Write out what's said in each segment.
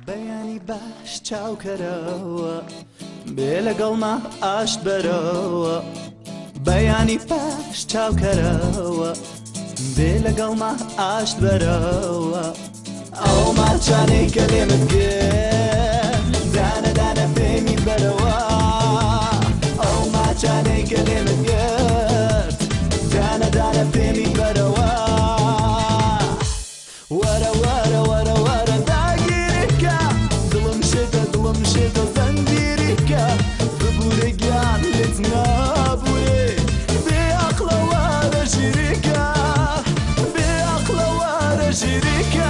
بەیانی باش چاوکەرەوە بێ لەگەڵما ئاشت بەرەوە بەیانی باش چاوکەرەوە بێ لەگەڵما ئاشت بەرەوە ئەو ماچانەی کە لێمت کرد دانە دانە پێمی بەرەوە ئەو ماچانەی کە لێمت کرد دانە دانە پێمی بەرەوە وەرە وەرە وەرە وەرە داگیرکە دڵم شێتە دڵم شێتە زەنجیرکە ببورە گیان لێت نابورێ بێ عەقڵە وەرە ژیرکە بێ عەقڵە وەرە ژیرکە.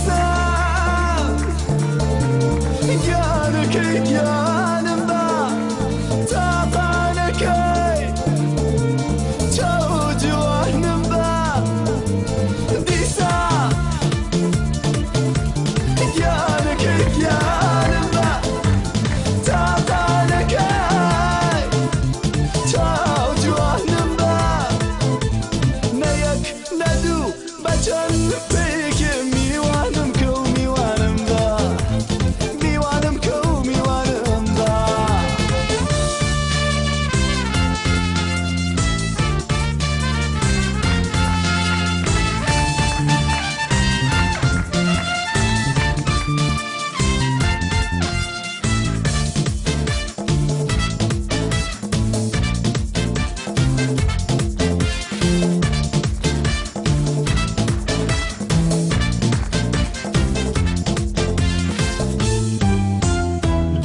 دیسان گیانەکەی گیانم بە تاقانەکەی چاو جوانم بە دیسان گیانەکەی گیانم بە تاقانەکەی چاو جوانم بە نە یەک نە دوو بە چەند پێیەکێ میوانم کە و میوانم بە میوانم کە و میوانم بە.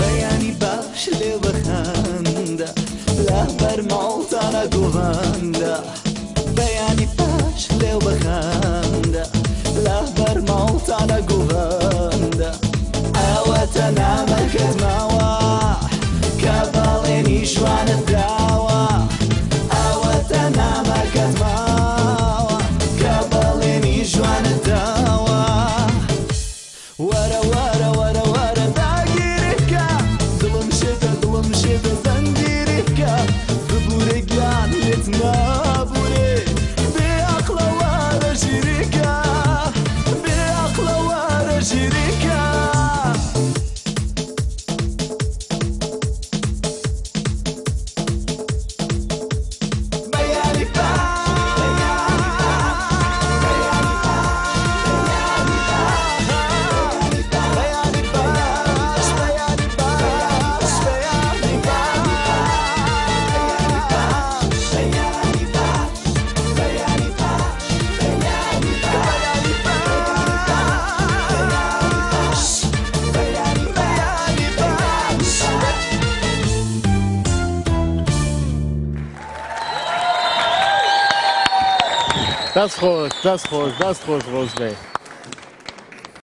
بەیانی باش لێ بخەندە لە بەر ماڵتانە گوڤەندە بەیانی باش لێ بخەندە لە بەر ماڵتانە گوڤەندە ئەوەتە نامەکەت ماوە کە بەڵێنی ژوانت داوە ئەوەتە نامەکەت ماوە کە بەڵێنی ژوانت داوە وەرە وەرە وەرە وەرە داگیرکە دڵم شێتە دڵم شێتە زەنجیرکە ببورە گیان لێت نابورێ بێ عەقڵە وەرە ژیرکە بێ عەقڵە وەرە ژیرکە. بەیانی باش بەیانی باش بەیانی باش بەیانی باش بەیانی باش بەیانی باش بەیانی بەیانی باش. دەست خۆش دەست خۆش دەست خۆش ڕۆزبێ.